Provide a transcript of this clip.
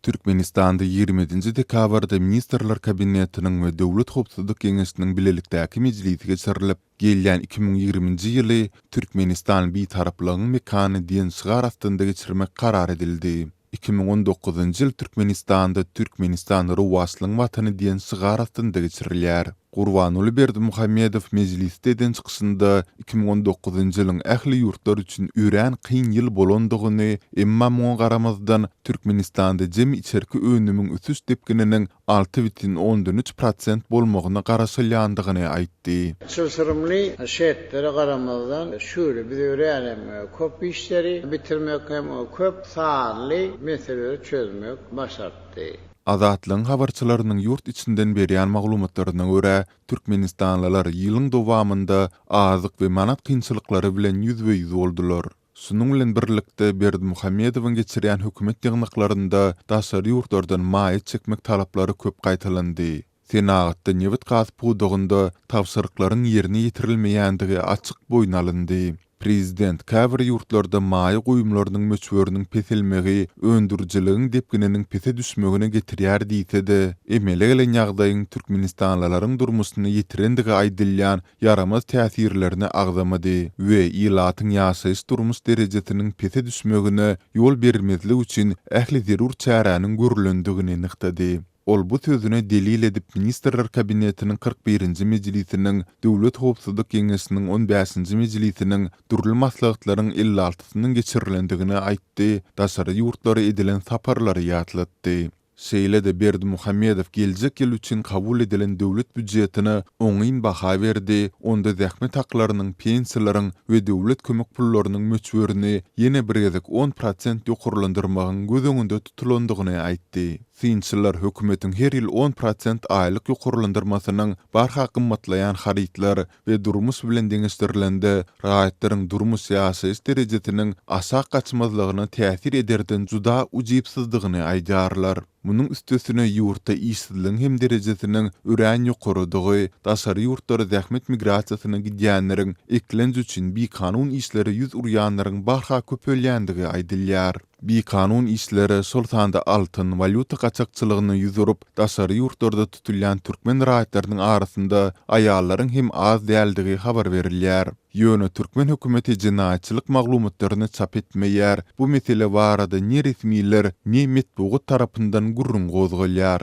Türkmenistanda 27-nji dekabrda Ministrler Kabinetiniň we Döwlet howpsuzlyk geňeşiniň bilelikdäki mejlisi geçirilip, gelýän 2020-nji ýyly Türkmenistan Bitaraplygyň mekany diýen şygar astynda geçirmek karar edildi. 2019-njy ýyl Türkmenistanda Türkmenistan rowaçlygyň Watany diýen şygar astynda geçirilýär. Gurbanguly Berdimuhamedow mejlisde eden çykyşynda 2019-njy ýylyň ähli ýurtlar üçin örän kyn ýyl bolandygyny, emma muňa garamazdan, Türkmenistanda jemi içerki önümiň ösüş depgininiň 6,3 prosent bolmagyna garaşylýandygyny aýtdy. Çylşyrymly şertlere garamazdan, şu ýyl biz örän hem köp işleri bitirmek hem köp sanly meseleleri çözmek başartdy. Azatlygyň habarçylarynyň ýurt içinden berýän maglumatlaryna görä, türkmenistanlylar ýylyň dowamynda azyk we manat kynçylyklary bilen ýüzbe-ýüz boldular. Şunuň bilen birlikde, Berdimuhamedowyň geçirýän hökümet ýygnaklarynda daşary ýurtlardan maýa çekmek talaplary köp gaýtalandy. Senagatda nebit-gaz pudagynda tabşyryklaryň ýerine ýetirilmeýändigi açyk boýun alyndy. Prezident käbir ýurtlarda maýa goýumlarynyň möçberiniň peselmegi öndürijiligiň depgininiň pese düşmegine getirýär diýse-de, emele gelen ýagdaýyň türkmenistanlylaryň durmuşyna ýetirendigi aýdylýan ýaramaz täsirlerini agzamady we ilatyň ýaşaýyş-durmuş derejesiniň pese düşmegine ýol bermezlik üçin ähli zerur çäräniň görlendigini nygtady. Ol bu sözüne delil edip Ministrler Kabinetiniň 41-nji mejlisiniň, Döwlet howpsuzlyk geňeşiniň on bäşinji mejlisiniň, dürli maslahatlaryň 56-synyň geçirilendigini aýtdy, daşary ýurtlara edilen saparlary ýatlatdy. Şeýle-de Berdimuhamedow geljek ýyl üçin kabul edilen döwlet býujetine oňyn baha berdi, onda zähmet haklarynyň, pensiýalaryň we döwlet kömek pullarynyň möçberini ýene bir gezek 10% ýokarlandyrmagyň göz öňünde tutulandygyny aýtdy. Synçylar hökümetiň her ýyl 10% aýlyk ýokarlandyrmasynyň barha gymmatlaýan harytlar we durmuş bilen deňeşdirilende raýatlaryň durmuş-ýaşaýyş derejesiniň aşak gaçmazlygyna täsir ederden juda ujypsyzdygyny aýdýarlar. Munuň üstesine ýurtda işsizligiň hem derejesiniň örän ýokarydygy, daşary ýurtlara zähmet migrasiýasyna gidýänleriň, eklenç üçin bikanun işlere ýüz urýanlaryň barha köpelýändigi aýdylýar. Bikanun işlere, şol sanda altyn, walýuta gaçakçylygyna ýüz urup, daşary ýurtlarda tutulýan türkmen raýatlarynyň arasynda aýallaryň hem az däldigi habar berilýär. Ýöne türkmen hökümeti jenaýatçylyk maglumatlaryny çap etmeýär, bu mesele barada ne resmiler, ne metbugat tarapyndan gürrüň gozgalýar.